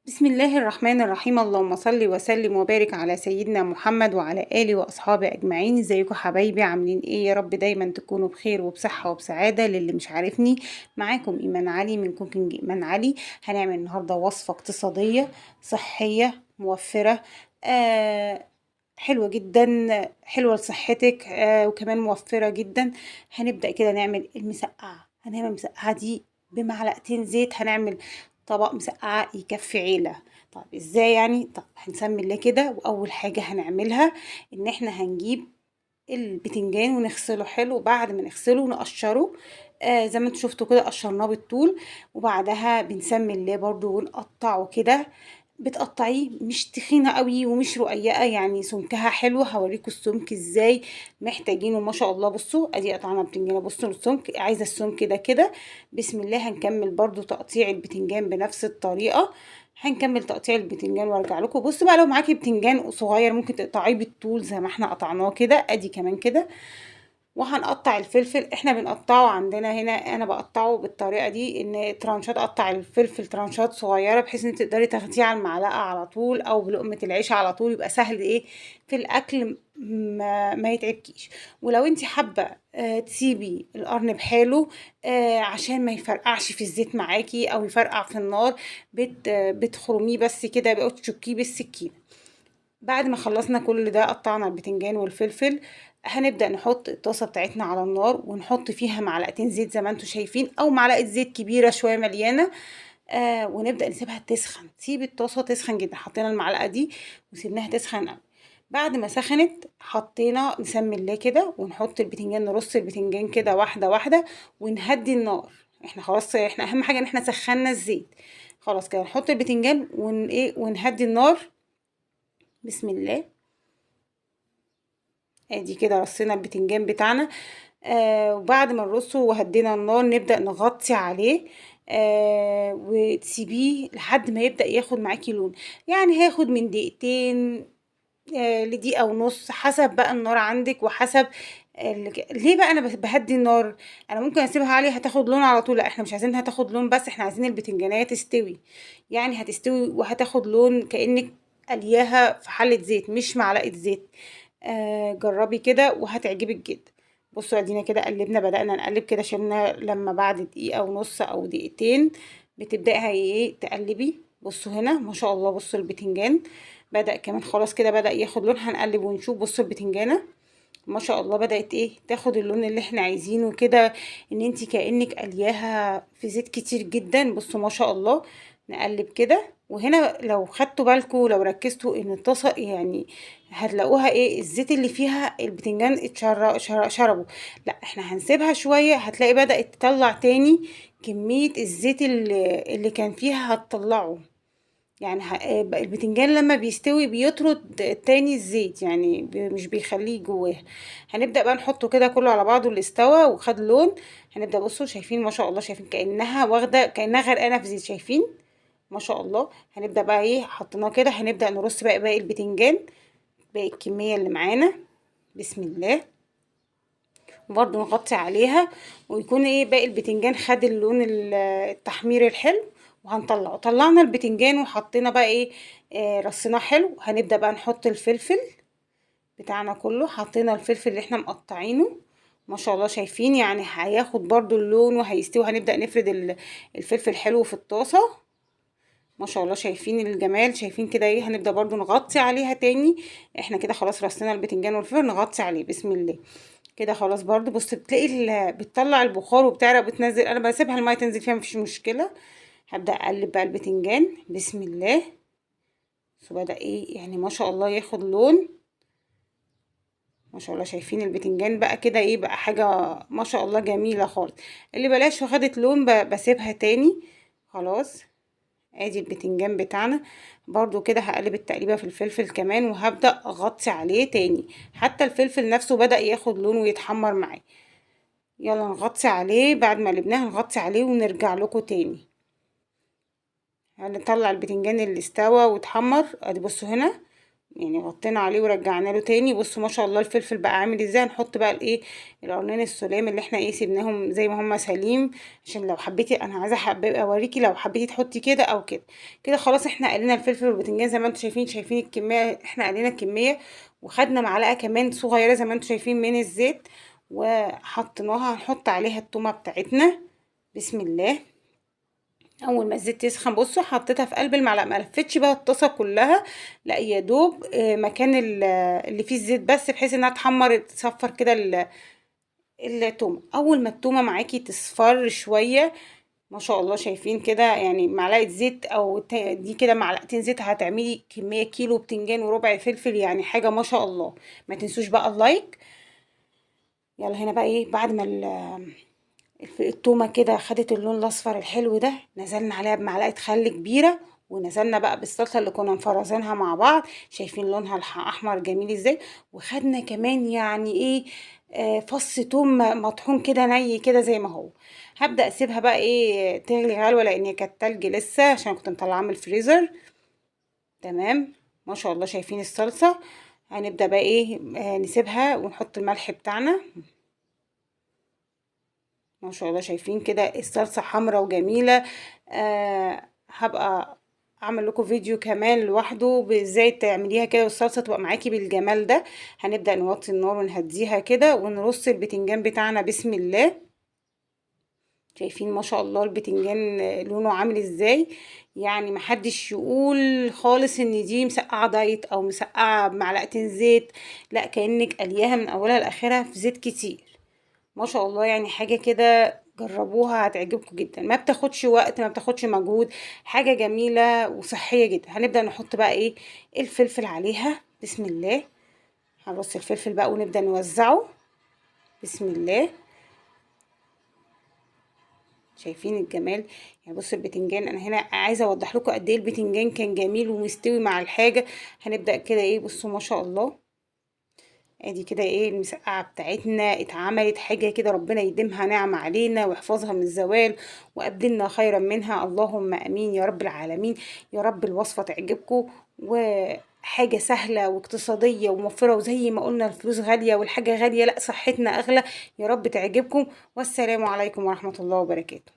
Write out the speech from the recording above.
بسم الله الرحمن الرحيم. اللهم صل وسلم وبارك على سيدنا محمد وعلى آله وأصحابه أجمعين. ازيكم حبايبي؟ عاملين ايه؟ يا رب دايما تكونوا بخير وبصحة وبسعادة. للي مش عارفني، معاكم إيمان علي من Cooking إيمان علي. هنعمل النهاردة وصفة اقتصادية صحية موفرة، حلوة جدا، حلوة لصحتك، وكمان موفرة جدا. هنبدأ كده نعمل المسقعة. هنعمل المسقعة دي بمعلقتين زيت، هنعمل طبق مسقعة يكفي عيلة. طب ازاي يعني؟ طب هنسمي الله كده. واول حاجة هنعملها ان احنا هنجيب البتنجان ونغسله حلو. بعد ما نغسله نقشره، زي ما انتوا شفتوا كده قشرناه بالطول. وبعدها بنسمي الله برضو ونقطعه كده. بتقطعيه مش تخينة قوي ومش رقيقة، يعني سمكها حلو. هوريكم السمك ازاي محتاجينه ما شاء الله. بصوا ادي قطعنا بتنجانه، بصوا السمك، عايزة السمك ده كده. بسم الله. هنكمل برضو تقطيع البتنجان بنفس الطريقة. هنكمل تقطيع البتنجان وارجع لكم. بصوا بقى، لو معاكي بتنجان صغير ممكن تقطعيه بالطول زي ما احنا قطعناه كده، ادي كمان كده. وهنقطع الفلفل. احنا بنقطعه عندنا هنا، انا بقطعه بالطريقة دي، ان ترانشات، اقطع الفلفل ترانشات صغيرة بحيث ان تقدري تاخديه على المعلقة على طول او بلقمه العيش على طول، يبقى سهل ايه في الاكل، ما يتعبكيش. ولو انت حابة تسيبي القرن بحاله، عشان ما يفرقعش في الزيت معاكي او يفرقع في النار، بتخرميه بس كده، بقى تشكيه بالسكينة. بعد ما خلصنا كل ده، قطعنا البتنجان والفلفل، هنبدأ نحط الطاسة بتاعتنا على النار ونحط فيها معلقتين زيت زي ما انتم شايفين، او معلقة زيت كبيرة شوية مليانة، ونبدأ نسيبها تسخن. سيب الطاسة تسخن جدا. حطينا المعلقة دي وسيبناها تسخن قوي. بعد ما سخنت حطينا، نسمي الله كده، ونحط البتنجان، نرص البتنجان كده واحدة واحدة ونهدي النار. احنا خلاص، احنا اهم حاجة ان احنا سخنا الزيت خلاص كده. نحط البتنجان ونهدي النار. بسم الله. ادي كده رصينا البتنجان بتاعنا. وبعد ما نرصه وهدينا النار نبدأ نغطي عليه، وتسيبيه لحد ما يبدأ ياخد معاكي لون. يعني هياخد من دقيقتين، لدقيقة ونص، حسب بقى النار عندك وحسب ليه بقى انا بهدي النار؟ انا ممكن اسيبها عليه هتاخد لون على طول، لا احنا مش عايزينها تاخد لون، بس احنا عايزين البتنجانية تستوي. يعني هتستوي وهتاخد لون كأنك قلياها في حلة زيت مش معلقة زيت. جربي كده وهتعجبك جدا. بصوا ادينا كده قلبنا، بدأنا نقلب كده، شلنا لما بعد دقيقة ونص او دقيقتين بتبدأي ايه تقلبي. بصوا هنا ما شاء الله، بصوا البتنجان بدأ كمان خلاص كده بدأ ياخد لون. هنقلب ونشوف. بصوا البتنجانة ما شاء الله بدأت ايه تاخد اللون اللي احنا عايزينه كده، ان انتي كأنك قلياها في زيت كتير جدا. بصوا ما شاء الله، نقلب كده. وهنا لو خدتوا بالكم، لو ركزتوا ان الطاسه يعني هتلاقوها ايه الزيت اللي فيها البتنجان شربه. لا احنا هنسيبها شوية، هتلاقي بدأت تطلع تاني كمية الزيت اللي كان فيها هتطلعه. يعني البتنجان لما بيستوي بيطرد تاني الزيت، يعني مش بيخليه جواه. هنبدأ بقى نحطه كده كله على بعضه اللي استوى وخد لون. هنبدأ، بصوا شايفين ما شاء الله، شايفين كأنها واخدة، كأنها غرقانة في زيت، شايفين ما شاء الله. هنبدأ بقى ايه، حطيناه كده، هنبدأ نرص بقى باقي البتنجان، باقي الكمية اللي معانا. بسم الله. وبرده نغطي عليها، ويكون ايه باقي البتنجان خد اللون التحمير الحلو. وهنطلعه. طلعنا البتنجان وحطينا بقى ايه، رصيناه حلو. هنبدأ بقى نحط الفلفل بتاعنا كله. حطينا الفلفل اللي احنا مقطعينه ما شاء الله، شايفين يعني هياخد برضو اللون وهيستوي. هنبدأ نفرد الفلفل حلو في الطاسة ما شاء الله، شايفين الجمال، شايفين كده ايه. هنبدأ برضو نغطي عليها تاني. احنا كده خلاص رصينا البتنجان والفلفل، نغطي عليه بسم الله كده خلاص. برضو بص بتلاقي بتطلع البخار وبتعرق بتنزل، انا بسيبها المية تنزل فيها مفيش مشكلة. هبدأ اقلب بقى البتنجان بسم الله. بصوا بدأ ايه يعني ما شاء الله ياخد لون ما شاء الله. شايفين البتنجان بقى كده ايه بقى، حاجة ما شاء الله جميلة خالص. اللي بلاش وخدت لون بسيبها تاني خلاص. ادي البتنجان بتاعنا برضو كده. هقلب التقليبة في الفلفل كمان، وهبدأ اغطي عليه تاني حتى الفلفل نفسه بدأ ياخد لون ويتحمر معاه. يلا نغطي عليه. بعد ما قلبناه هنغطي عليه ونرجع لكم تاني. هنطلع البتنجان اللي استوى واتحمر. ادي بصوا هنا يعني غطينا عليه ورجعنا له تاني. بصوا ما شاء الله الفلفل بقى عامل ازاي. هنحط بقى الايه القرنين السلام اللي احنا ايه سيبناهم زي ما هم سليم، عشان لو حبيتي، انا عايزه اوريكي لو حبيتي تحطي كده او كده. كده خلاص احنا قلينا الفلفل والبتنجان زي ما انتم شايفين، شايفين الكمية، احنا قلينا الكمية وخدنا معلقه كمان صغيرة زي ما انتم شايفين من الزيت وحطيناها. هنحط عليها التومه بتاعتنا، بسم الله. اول ما الزيت يسخن بصوا حطيتها في قلب المعلقة، ما لفتش بقى الطاسه كلها، لا يا دوب مكان اللي فيه الزيت بس، بحيث انها تحمر تصفر كده التومه. اول ما التومه معاكي تصفر شوية ما شاء الله، شايفين كده يعني معلقه زيت او دي كده معلقتين زيت هتعملي كمية كيلو بتنجان وربع فلفل، يعني حاجة ما شاء الله. ما تنسوش بقى ال like. يلا هنا بقى ايه بعد ما التومه كده خدت اللون الاصفر الحلو ده، نزلنا عليها بمعلقه خل كبيرة، ونزلنا بقى بالصلصه اللي كنا مفرزينها مع بعض، شايفين لونها احمر جميل ازاي. وخدنا كمان يعني ايه، فص توم مطحون كده ني كده زي ما هو. هبدا اسيبها بقى ايه تغلي غلوه، لان هي كانت تلج لسه عشان كنت مطلعاها من الفريزر. تمام ما شاء الله شايفين الصلصه. هنبدا بقى ايه، نسيبها ونحط الملح بتاعنا. ما شاء الله شايفين كده الصلصه حمرا وجميلة. هبقى اعمل لكم فيديو كمان لوحده ازاي تعمليها كده والصلصه تبقى معاكي بالجمال ده. هنبدا نوطي النار ونهديها كده ونرص البتنجان بتاعنا، بسم الله. شايفين ما شاء الله البتنجان لونه عامل ازاي، يعني محدش يقول خالص ان دي مسقعه دايت او مسقعه بمعلقتين زيت، لا كانك قلياها من اولها لاخرها في زيت كتير ما شاء الله. يعني حاجة كده جربوها هتعجبكم جدا، ما بتاخدش وقت ما بتاخدش مجهود، حاجة جميلة وصحية جدا. هنبدا نحط بقى ايه الفلفل عليها، بسم الله. هنرص الفلفل بقى ونبدا نوزعه، بسم الله. شايفين الجمال؟ يعني بصوا البتنجان، انا هنا عايزه اوضح لكم قد ايه البتنجان كان جميل ومستوي مع الحاجة. هنبدا كده ايه، بصوا ما شاء الله ادي كده ايه المسقعه بتاعتنا اتعملت، حاجة كده ربنا يديمها نعمه علينا ويحفظها من الزوال وابدلنا خيرا منها، اللهم امين يا رب العالمين. يا رب الوصفة تعجبكم، وحاجه سهلة واقتصادية وموفره، وزي ما قلنا الفلوس غالية والحاجة غالية، لا صحتنا اغلى. يا رب تعجبكم، والسلام عليكم ورحمة الله وبركاته.